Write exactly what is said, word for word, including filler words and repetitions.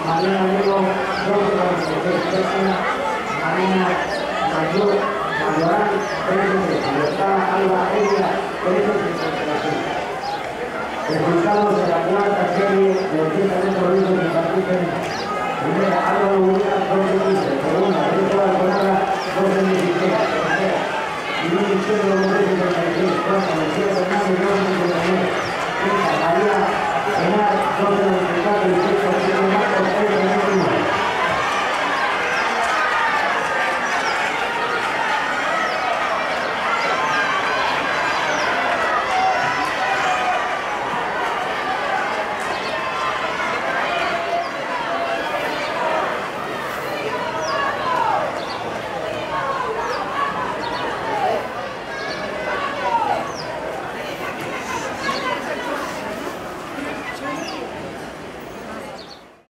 Marina Amigo, doce cuarenta y seis, séptima. Marina Mayor, Mayoral, trece trece. Y octava, Alba Elia, trece cincuenta y seis. Resultados de la cuarta serie de ochenta metros libres de infantil femenina.